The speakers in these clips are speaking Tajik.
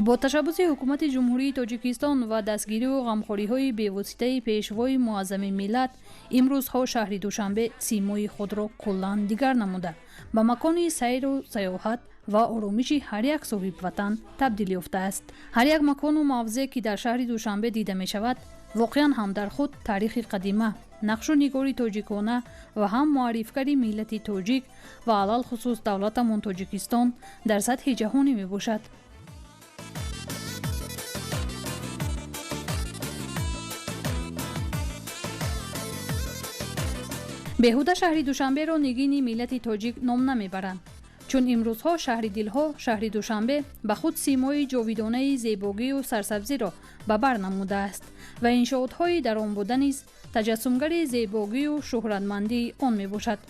Бо ташаббуси Ҳукумати Ҷумҳурии Тоҷикистон ва дастгирию ғамхориҳои бевоситаи Пешвои Муаззами миллат, имрӯзҳо шаҳри Душанбе симои худро куллан дигар намуда, ба макони сайру сайёҳат ва оромиши ҳар як соҳибватан табдил ёфтааст. Ҳар як макону мавзеъ, ки дар шаҳри Душанбе дида мешавад, воқеан ҳам дар худ таърихи қадима, нақшу нигори тоҷикона ва ҳам муаррифгари миллати тоҷик ва алалхусус давлатамон Тоҷикистон дар сатҳи ҷаҳонӣ мебошад. Беҳуда шаҳри Душанберо нигини миллати тоҷик ном намебаранд, чун имрӯзҳо шаҳри дилҳо, шаҳри Душанбе ба худ симои ҷовидонаи зебогию сарсабзиро ба бар намудааст ва иншоотҳои дар он буда низ таҷассумгари зебогию шӯҳратмандии он мебошад.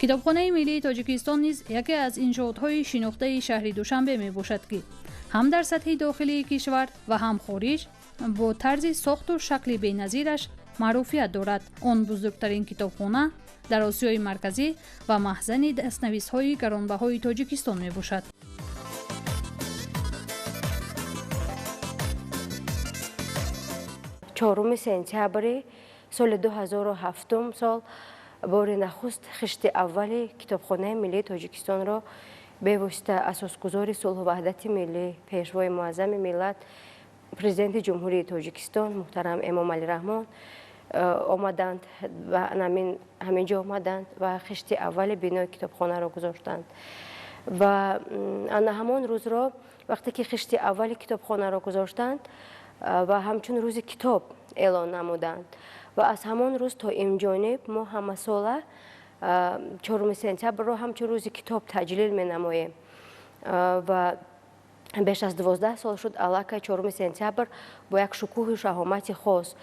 Китобхонаи миллии Тоҷикистон низ яке аз иншоотҳои шинохтаи шаҳри Душанбе мебошад, ки ҳам дар сатҳи дохилии кишвар ва ҳам хориҷ бо тарзи сохту шакли беназираш маъруфият дорад. Он бузургтарин китобхона дар Осиёи Марказӣ ва маҳзани дастнависҳои гаронбаҳои Тоҷикистон мебошад. 4 сентябри соли 2007 сол бори нахуст хишти аввали Китобхонаи миллии Тоҷикистонро бевосита асосгузори сулҳу ваҳдати миллӣ, Пешвои Муаззами миллат, Президенти Ҷумҳурии Тоҷикистон муҳтарам Эмомалӣ Раҳмон омаданд ва ҳамин ҷо омаданд ва хишти аввали бинои китобхонаро гузоштанд. Ва ана ҳамон рӯзро, вақте ки хишти аввали китобхонаро гузоштанд ва ҳамчун рӯзи китоб эълон намуданд, ва аз ҳамон рӯз то имҷониб мо ҳамасола 4 сентябрро ҳамчун рӯзи китоб таҷлил менамоем. Ва беш аз 12 сол шуд, аллакай 4 сентябр бо як шукӯҳу шаҳомати хос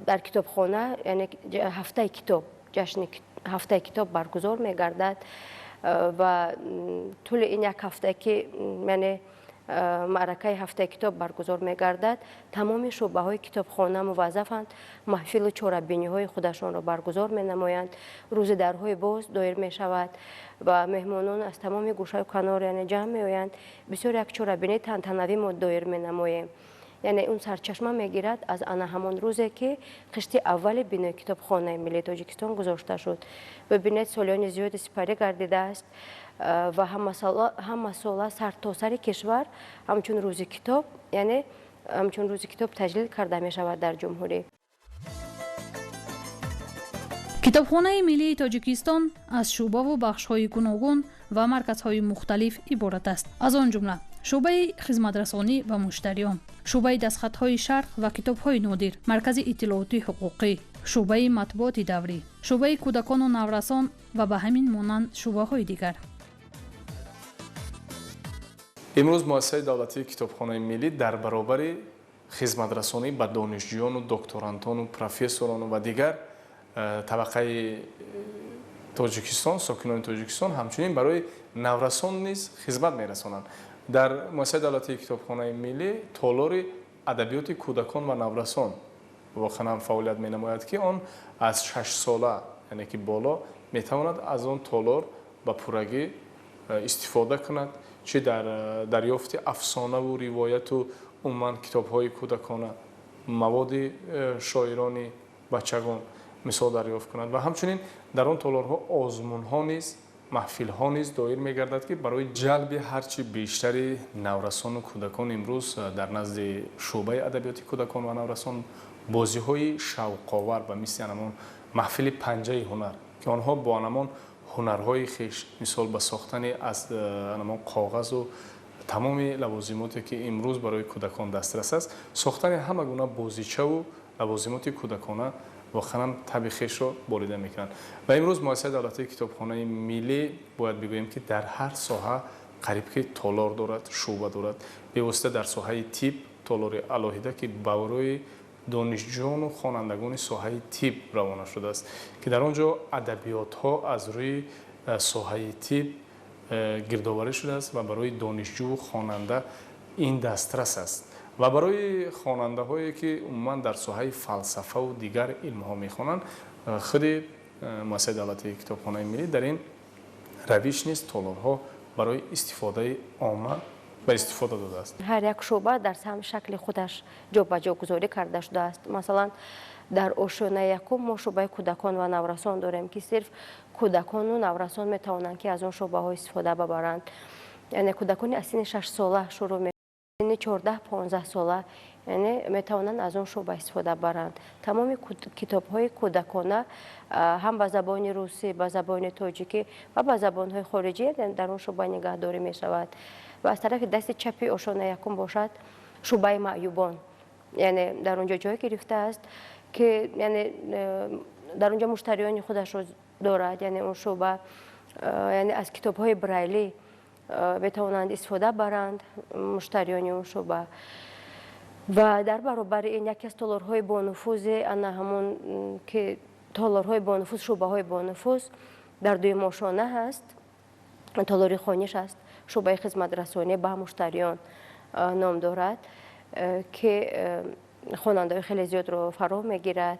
дар китобхона, яъне ҳафтаи китоб, ҷашни ҳафтаи китоб баргузор мегардад. Ва тӯли ин як ҳафта, ки яъне маъракаи ҳафтаи китоб баргузор мегардад, тамоми шӯъбаҳои китобхона муваззафанд маҳфилу чорабиниҳои худашонро баргузор менамоянд. Рӯзи дарҳои боз доир мешавад ва меҳмонон аз тамоми гӯшаю канор, яъне, ҷамъ меоянд. Бисёр як чорабинии тантанавӣ мо доир менамоем. Яъне он сарчашма мегирад аз ана ҳамон рӯзе, ки хишти аввали бинои Китобхонаи миллии Тоҷикистон гузошта шуд. Бибинед, солиёни зиёде сипарӣ гардидааст ва ҳамасола сартосари кишвар ҳамчун рӯзи китоб, яъне ҳамчун рӯзи китоб таҷлил карда мешавад дар ҷумҳурӣ. Китобхонаи миллии Тоҷикистон аз шӯъбаву бахшҳои гуногун ва марказҳои мухталиф иборат аст, аз он ҷумла шӯъбаи хизматрасонӣ ба муштариён, шӯъбаи дастхатҳои шарқ ва китобҳои нодир, маркази иттилоотӣ ҳуқуқӣ, шӯъбаи матбуоти даврӣ, шӯъбаи кӯдакону наврасон ва ба ҳамин монанд шӯъбаҳои дигар. Имрӯз Муассисаи давлатии Китобхонаи миллӣ дар баробари хизматрасонӣ ба донишҷӯёну докторантону профессорону ва дигар табақаи Тоҷикистон, сокинони Тоҷикистон, ҳамчунин барои наврасон низ хизмат мерасонанд. Дар Муассисаи давлатии Китобхонаи миллӣ толори адабиёти кӯдакон ва наврасон воқеан ҳам фаъолият менамояд, ки он аз 6сола, яъне ки боло, метавонад аз он толор ба пуррагӣ истифода кунад, чӣ дар дарёфти афсонаву ривояту умуман китобҳои кӯдакона, маводи шоирони бачагон мисол дарёфт кунад. Ва ҳамчунин дар он толорҳо озмунҳо низ, маҳфилҳо низ доир мегардад, ки барои ҷалби ҳарчи бештари наврасону кӯдакон имрӯз дар назди шӯъбаи адабиёти кӯдакон ва наврасон бозиҳои шавқовар ба мисли анамон маҳфили панҷаи ҳунар, ки онҳо бо анамон ҳунарҳои хеш, мисол ба сохтани аз анамон коғазу тамоми лавозимоте, ки имрӯз барои кӯдакон дастрас аст, сохтани ҳама гуна бозичаву лавозимоти кӯдакона, воқеан таби хешро болида мекунанд. Ва имрӯз Муассисаи давлатии Китобхонаи миллӣ, бояд бигӯем, ки дар ҳар соҳа қариб ки толор дорад, шӯъба дорад. Бевосита дар соҳаи тиб толори алоҳида, ки барои донишҷӯёну хонандагони соҳаи тиб равона шудааст, ки дар он ҷо адабиётҳо аз рӯи соҳаи тиб гирдоварӣ шудааст ва барои донишҷӯву хонанда ин дастрас аст. Ва барои хонандаҳое, ки умуман дар соҳаи фалсафаву дигар илмҳо мехонанд, худи Муассисаи давлатии Китобхонаи миллӣ дар ин равиш низ толорҳо барои истифодаи омма Ба истифода додааст. Ҳар як шӯъба дар сам шакли худаш ҷобаҷогузорӣ карда шудааст. Масалан, дар ошёнаи якум мо шӯъбаи кӯдакон ва наврасон дорем, ки сирф кӯдакону наврасон метавонанд, ки аз он шӯъбаҳо истифода бабаранд. Яъне кӯдакони аз синни 6 сола шурӯъ синни 14-15 сола, яъне метавонанд аз он шӯъба истифода баранд. Тамоми китобҳои кӯдакона ҳам ба забони русӣ, ба забони тоҷикӣ ва ба забонҳои хориҷӣ дар он шӯъба нигаҳдорӣ мешавад. Ва аз тарафи дасти чапи ошёнаи якум бошад, шӯъбаи маъюбон, яъне дар он ҷо ҷой гирифтааст, ки яъне дар он ҷо муштариёни худашро дорад. Яъне он шӯъба, яъне аз китобҳои брайлӣ метавонанд истифода баранд муштариёни он шӯъба. Ва дар баробари ин яке аз толорҳои бонуфузи, ана ҳамон ки толорҳои бонуфуз, шӯъбаҳои бонуфуз дар дуюм ошёна ҳаст, толори хониш аст, шӯъбаи хизматрасонӣ ба муштариён ном дорад, ки хонандаҳои хеле зиёдро фаро мегирад.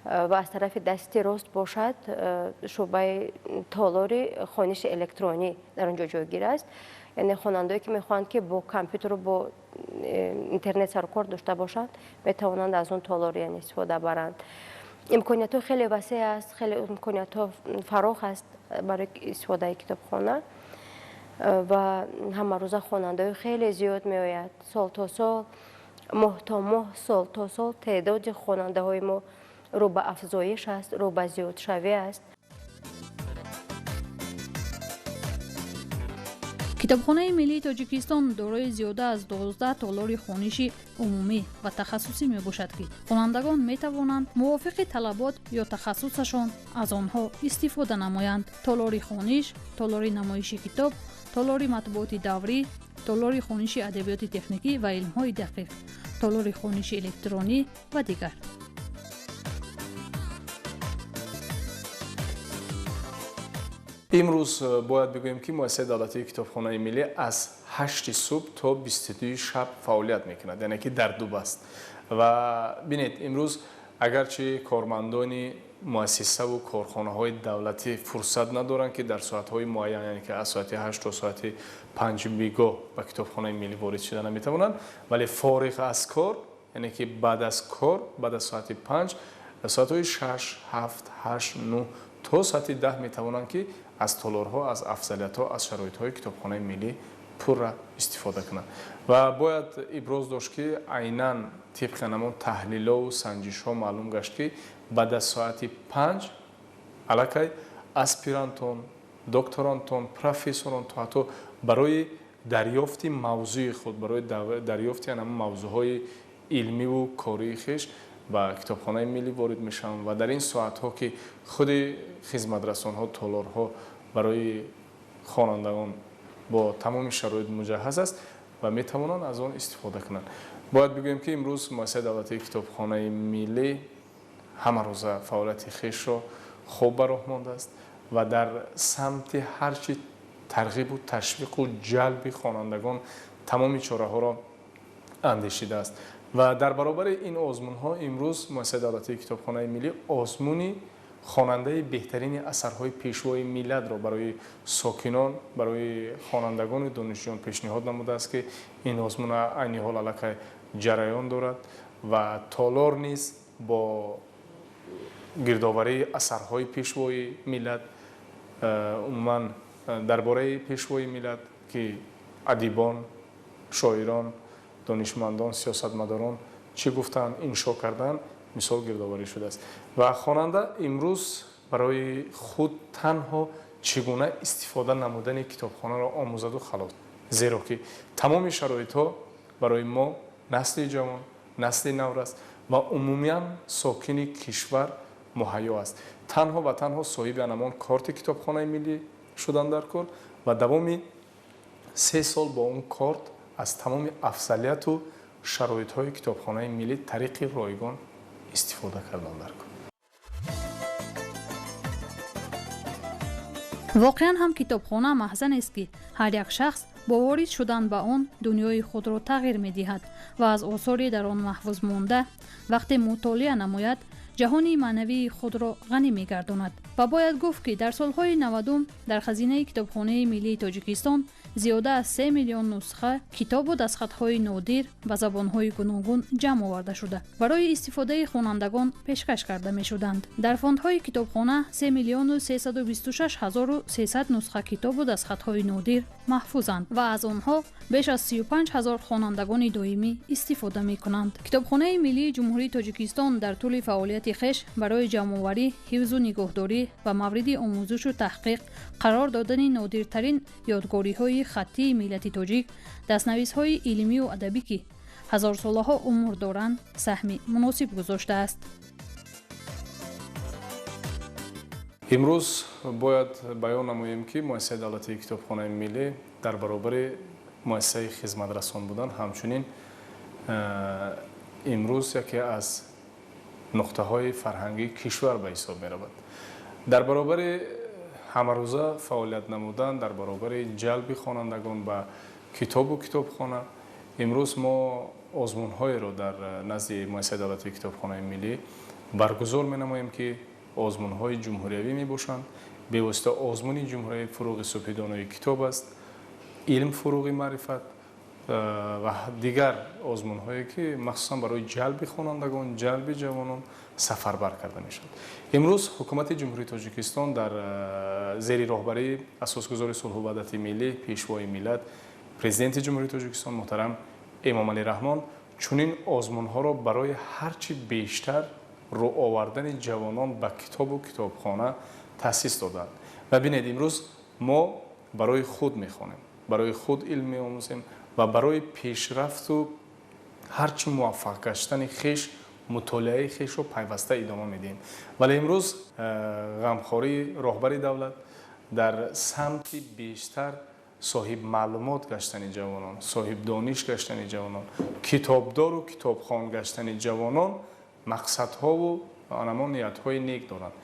Ва аз тарафи дасти рост бошад, шӯъбаи толори хониши электронӣ дар он ҷо ҷойгир аст. Яъне хонандаое, ки мехоҳанд, ки бо компютеру бо интернет сарукор дошта бошанд, метавонанд аз он толор, яъне, истифода баранд. Имкониятҳо хеле васеъ аст, хеле имкониятҳо фарох аст барои истифодаи китобхона. Ва ҳамарӯза хонандаҳои хеле зиёд меояд. Сол то сол, моҳ то моҳ, сол то сол теъдоди хонандаҳои мо рӯ ба афзоиш аст, рӯ ба зиёдшавӣ аст. Китобхонаи миллии Тоҷикистон дорои зиёда аз 12 толори хониши умумӣ ва тахассусӣ мебошад, ки хонандагон метавонанд мувофиқи талабот ё тахассусашон аз онҳо истифода намоянд: толори хониш, толори намоиши китоб, толори матбуоти даврӣ, толори хониши адабиёти техникӣ ва илмҳои дақиқ, толори хониши электронӣ ва дигар. Имрӯз бояд бигӯем, ки муассисаи давлатии китобхонаи миллӣ аз 8-и субҳ то 22-и шаб фаъолият мекунад, яъне ки дар дубаст. Ва бинед, имрӯз агарчи кормандони муассисаву корхонаҳои давлатӣ фурсат надоранд, ки дар соатҳои муайян, яъне ки аз соати 8 то соати 5-и бегоҳ ба китобхонаи миллӣ ворид шуда наметавонанд, вале фориғ аз кор, яъне ки баъд аз кор, баъд аз соати 5, соатҳои 6, 7, 8, 9 то соати 10 метавонанд, ки аз толорҳо, аз афзалиятҳо, аз шароитҳои китобхонаи миллӣ пурра истифода кунанд. Ва бояд иброз дошт, ки айнан тибқи ҳамон таҳлилову санҷишҳо маълум гашт, ки баъд аз соати 5 аллакай аспирантон, докторантон, профессорон то ҳатто барои дарёфти мавзӯи худ, барои дарёфти ҳамон мавзӯъҳои илмиву кории хеш ба китобхонаи миллӣ ворид мешаванд. Ва дар ин соатҳо, ки худи хизматрасонҳо, толорҳо барои хонандагон бо тамоми шароит муҷаҳҳаз аст ва метавонанд аз он истифода кунанд. Бояд бигӯем, ки имрӯз муассисаи давлатии китобхонаи миллӣ ҳамарӯза фаъолияти хешро хуб ба роҳ мондааст ва дар самти ҳарчи тарғибу ташвиқу ҷалби хонандагон тамоми чораҳоро андешидааст. Ва дар баробари ин озмунҳо имрӯз муассисаи давлатии китобхонаи миллӣ озмуни хонандаи беҳтарини асарҳои пешвои миллатро барои сокинон, барои хонандагону донишҷӯён пешниҳод намудааст, ки ин озмун айни ҳол аллакай ҷараён дорад ва толор низ бо гирдоварии асарҳои пешвои миллат, умуман дар бораи пешвои миллат, ки адибон, шоирон, донишмандон, сиёсатмадорон чӣ гуфтанд, иншо карданд, мисол гирдоварӣ шудааст. Ва хонанда имрӯз барои худ танҳо чӣ гуна истифода намудани китобхонаро омӯзаду халос, зеро ки тамоми шароитҳо барои мо, насли ҷавон, насли наврас ва умумиян сокини кишвар муҳайё аст. Танҳо ва танҳо соҳиби анамон корти китобхонаи миллӣ шудан дар кор ва давоми 3 сол бо он корт аз тамоми афзалияту шароитҳои китобхонаи миллӣ тариқи ройгон истифода кардан дар кор. Воқеан ҳам, китобхона маҳзанест, ки ҳар як шахс Бо ворид шудан ба он дунёи худро тағйир медиҳад ва аз осори дар он маҳфуз монда вақте мутолиа намояд, ҷаҳони маънавии худро ғанӣ мегардонад. Ва бояд гуфт, ки дар солҳои 90-ум дар хазинаи Китобхонаи миллии Тоҷикистон зиёда аз 3 миллион нусха китобу дастхатҳои нодир ба забонҳои гуногун ҷамъ оварда шуда, барои истифодаи хонандагон пешкаш карда мешуданд. Дар фондҳои китобхона 3 миллиону 326 ҳазору 300 нусха китобу дастхатҳои нодир маҳфузанд ва аз онҳо беш аз 35 ҳазор хонандагони доимӣ истифода мекунанд. Китобхонаи миллии Ҷумҳурии Тоҷикистон дар тӯли фаъолияти хеш барои ҷамъоварӣ, ҳифзу нигоҳдорӣ ва мавриди омӯзишу таҳқиқ қарор додани нодиртарин ёдгориҳои хаттии миллати тоҷик, дастнависҳои илмию адабӣ, ки ҳазорсолаҳо умр доранд, саҳми муносиб гузоштааст. Имрӯз бояд баён намоем, ки Муассисаи давлатии Китобхонаи миллӣ дар баробари муассисаи хизматрасон будан ҳамчунин имрӯз яке аз нуқтаҳои фарҳангии кишвар ба ҳисоб меравад. Дар баробари ҳамарӯза фаъолият намудан, дар баробари ҷалби хонандагон ба китобу китобхона, имрӯз мо озмунҳоеро дар назди Муассисаи давлатии Китобхонаи миллӣ баргузор менамоем, ки озмунҳои ҷумҳуриявӣ мебошанд. Бевосита озмуни ҷумҳуриявии «Фуруғи субҳи донои китоб аст», «Илм фуруғи маърифат» ва дигар озмунҳое, ки махсусан барои ҷалби хонандагон, ҷалби ҷавонон сафарбар карда мешавад. Имрӯз Ҳукумати Ҷумҳурии Тоҷикистон дар зери роҳбарии Асосгузори сулҳу ваҳдати миллӣ, Пешвои миллат, Президенти Ҷумҳурии Тоҷикистон муҳтарам Эмомалӣ Раҳмон чунин озмунҳоро барои ҳарчи бештар рӯ овардани ҷавонон ба китобу китобхона таъсис доданд. Ва бинед, имрӯз мо барои худ мехонем, барои худ илм меомӯзем ва барои пешрафту ҳарчи муваффақ гаштани хеш мутолиаи хешро пайваста идома медиҳем. Вале имрӯз ғамхории роҳбари давлат дар самти бештар соҳиб маълумот гаштани ҷавонон, соҳиб дониш гаштани ҷавонон, китобдору китобхон гаштани ҷавонон мақсадҳову анамон ниятҳои нек доранд.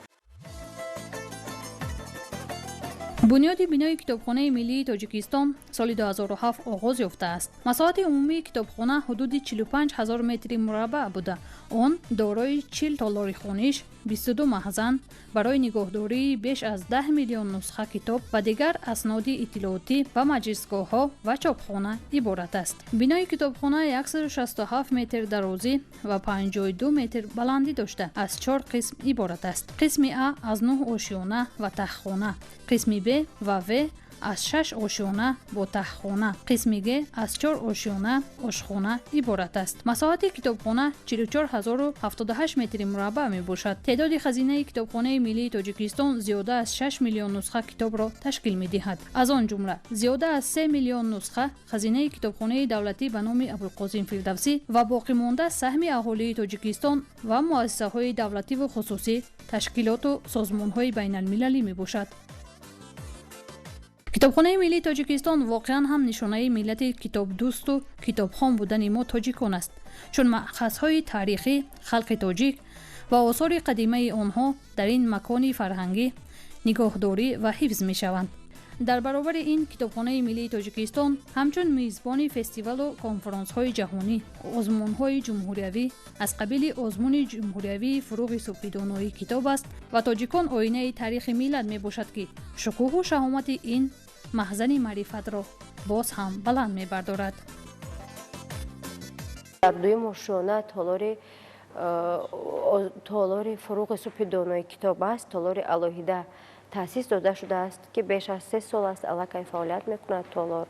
Бунёди бинои Китобхонаи миллии Тоҷикистон соли 2007 оғоз ёфтааст. Масоҳати умумии китобхона ҳудуди 45 ҳазор метри мураббаъ буда, он дорои 40 толори хониш, 22 маҳзан барои нигоҳдории беш аз 10 миллион нусха китоб ва дигар асноди иттилоотӣ ва маҷлисгоҳҳо ва чопхона иборат аст. Бинои китобхона 167 метр дарозӣ ва 52 метр баландӣ дошта, аз чор қисм иборат аст. Қисми А аз 9 ошёна ва таҳхона, қисми Б ва В аз 6 ошёна бо таҳхона, қисми Г аз 4 ошёна, ошхона иборат аст. Масоҳати китобхона 44078 метри мураббаъ мебошад. Теъдоди хазинаи Китобхонаи миллии Тоҷикистон зиёда аз 6 миллион нусха китобро ташкил медиҳад. Аз он ҷумла зиёда аз 3 миллион нусха хазинаи Китобхонаи давлатӣ ба номи Абулқосим Фирдавсӣ ва боқимонда саҳми аҳолии Тоҷикистон ва муассисаҳои давлативу хусусӣ, ташкилоту созмонҳои байналмилалӣ мебошад. Китобхонаи миллии Тоҷикистон воқеан ҳам нишонаи миллати китобдӯсту китобхон будани мо тоҷикон аст, чун маъхазҳои таърихӣ халқи тоҷик ва осори қадимаи онҳо дар ин макони фарҳангӣ нигоҳдорӣ ва ҳифз мешаванд. Дар баробари ин, Китобхонаи миллии Тоҷикистон ҳамчун мизбони фестивалу конфронсҳои ҷаҳонӣ, озмунҳои ҷумҳуриявӣ аз қабили озмуни ҷумҳуриявии «Фуруғи субҳи донои китоб аст» ва «Тоҷикон оинаи таърихи миллат» мебошад, ки шукӯҳу шаҳомати ин маҳзани маърифатро боз ҳам баланд мебардорад. Дар дуюм ошёна толори «Фуруғи субҳи донои китоб» аст. Толори алоҳида таъсис дода шудааст, ки беш аз 3 сол аст аллакай фаъолият мекунад толор.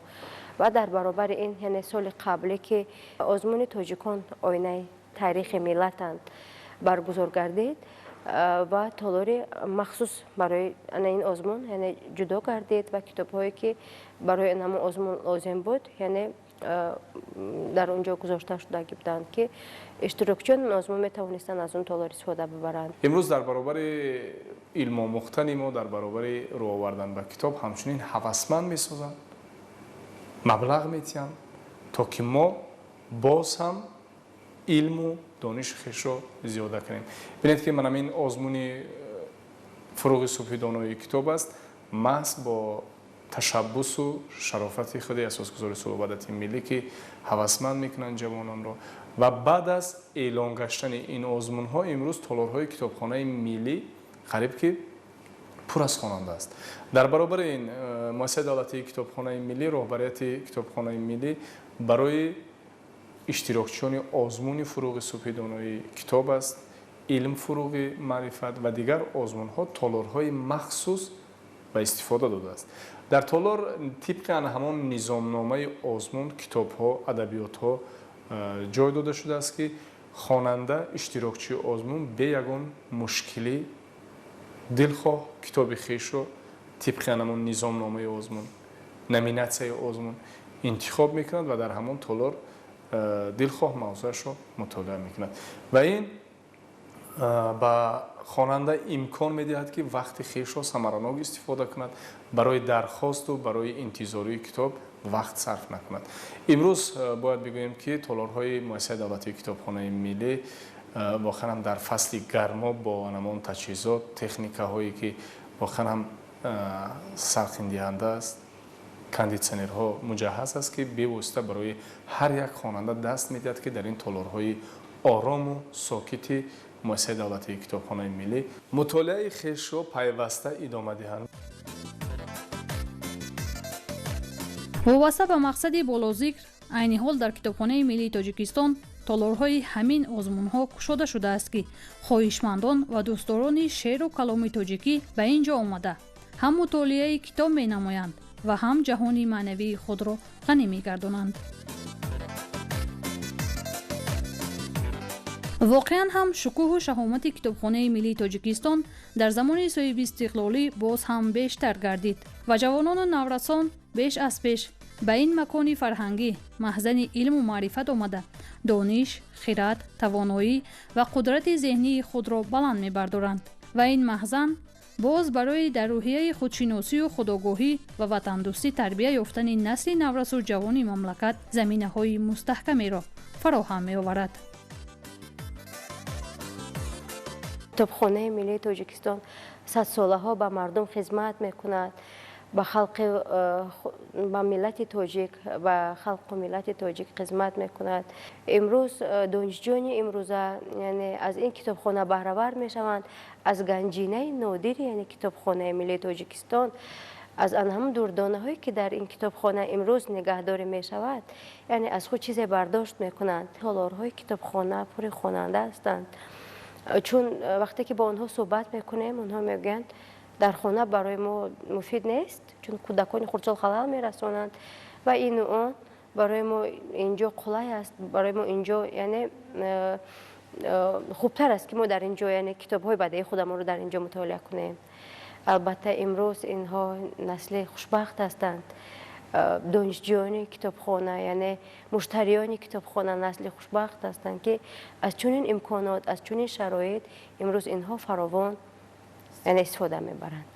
Ва дар баробари ин, яъне соли қабле, ки озмуни «Тоҷикон оинаи таърихи миллатанд» баргузор гардид ва толори махсус барои ана ин озмун, яъне, ҷудо гардид ва китобҳое, ки барои ҳамон озмун лозим буд, яъне, дар он ҷо гузошта шудагӣ буданд, ки иштирокчиён озмун метавонистанд аз он толор истифода бибаранд. Имрӯз дар баробари илмомӯхтани мо, дар баробари рӯ овардан ба китоб, ҳамчунин ҳавасманд месозанд, маблағ метиҳанд, то ки мо боз ҳам илму дониши хешро зиёда кунем. Бинед, ки ман ҳамин озмуни «Фуруғи субҳи донои китоб» аст, маҳз бо Ташаббусу шарофати худи асосгузори сулҳу ваҳдати миллӣ, ки ҳавасманд мекунанд ҷавононро. Ва баъд аз эълон гаштани ин озмунҳо имрӯз толорҳои китобхонаи миллӣ қариб ки пур аз хонанда аст. Дар баробари ин муассисаи давлатии китобхонаи миллӣ, роҳбарияти китобхонаи миллӣ барои иштирокчиёни озмуни «Фуруғи субҳи доноӣ китоб аст», «Илм фуруғи маърифат» ва дигар озмунҳо толорҳои махсус ба истифода додааст. Дар толор тибқи ана ҳамон низомномаи озмун китобҳо, адабиётҳо ҷой дода шудааст, ки хонанда, иштирокчии озмун бе ягон мушкилӣ дилхоҳ китоби хешро тибқи ҳамон низомномаи озмун, номинатсияи озмун интихоб мекунад ва дар ҳамон толор дилхоҳ мавзӯашро мутолиа мекунад. Ва ин ба хонанда имкон медиҳад, ки вақти хешро самаранок истифода кунад, барои дархосту барои интизории китоб вақт сарф накунад. Имрӯз бояд бигӯем, ки толорҳои муассисаи давлатии китобхонаи миллӣ воқеан ҳам дар фасли гармо бо ҳамон таҷҳизот, техникаҳое, ки воқеан ҳам сарқиндиҳанда аст, кондитсионерҳо муҷаҳҳаз аст, ки бевосита барои ҳар як хонанда даст медиҳад, ки дар ин толорҳои орому сокити муассисаи давлатии китобхонаи миллӣ мутолиаи хешро пайваста идома диҳанд. Вобаста ба мақсади болозикр, айни ҳол дар Китобхонаи миллии Тоҷикистон толорҳои ҳамин озмунҳо кушода шудааст, ки хоҳишмандон ва дӯстдорони шеъру каломи тоҷикӣ ба ин ҷо омада, ҳам мутолиаи китоб менамоянд ва ҳам ҷаҳони маънавии худро ғанӣ мегардонанд. Воқеан ҳам шукӯҳу шаҳомати Китобхонаи миллии Тоҷикистон дар замони соҳибистиқлолӣ боз ҳам бештар гардид ва ҷавонону наврасон беш аз пеш ба ин макони фарҳангӣ, маҳзани илму маърифат омада, дониш, хират, тавоноӣ ва қудрати зеҳнии худро баланд мебардоранд. Ва ин маҳзан боз барои дар рӯҳияи худшиносию худогоҳӣ ва ватандӯстӣ тарбия ёфтани насли наврасу ҷавони мамлакат заминаҳои мустаҳкамеро фароҳам меоварад. Китобхонаи миллии Тоҷикистон садсолаҳо ба мардум хизмат мекунад, ба халқи, ба миллати тоҷик, ба халқу миллати тоҷик хизмат мекунад. Имрӯз донишҷӯёни имрӯза, яъне, аз ин китобхона баҳравар мешаванд, аз ганҷинаи нодири, яъне, Китобхонаи миллии Тоҷикистон, аз ан ҳамон дурдонаҳое, ки дар ин китобхона имрӯз нигаҳдорӣ мешавад, яъне, аз худ чизе бардошт мекунанд. Толорҳои китобхона пури хонанда ҳастанд, чун вақте ки бо онҳо суҳбат мекунем, онҳо мегӯянд, дар хона барои мо муфид нест, чун кӯдакони хурдсол халал мерасонанд ва ину он, барои мо инҷо қулай аст, барои мо инҷо, яъне, хубтар аст, ки мо дар инҷо, яъне, китобҳои бадеии худамонро дар инҷо мутолиа кунем. Албатта, имрӯз инҳо насли хушбахт ҳастанд. Донишҷӯёни китобхона, яъне, муштариёни китобхона насли хушбахт ҳастанд, ки аз чунин имконот, аз чунин шароит имрӯз инҳо фаровон, яъне, истифода мебаранд.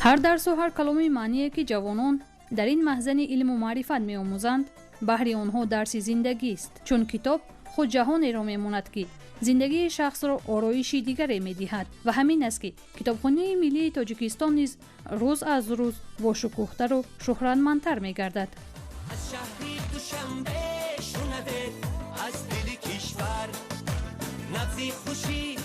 Ҳар дарсу ҳар каломи маъние, ки ҷавонон дар ин маҳзани илму маърифат меомӯзанд, баҳри онҳо дарси зиндагист, чун китоб худ ҷаҳонеро мемонад, ки зиндагии шахсро ороиши дигаре медиҳад. Ва ҳамин аст, ки Китобхонаи миллии Тоҷикистон низ рӯз аз рӯз бошукӯҳтару шӯҳратмандтар мегардад. Аз шаҳри Душанбе шунавед, аз дили кишвар набзи хушӣ.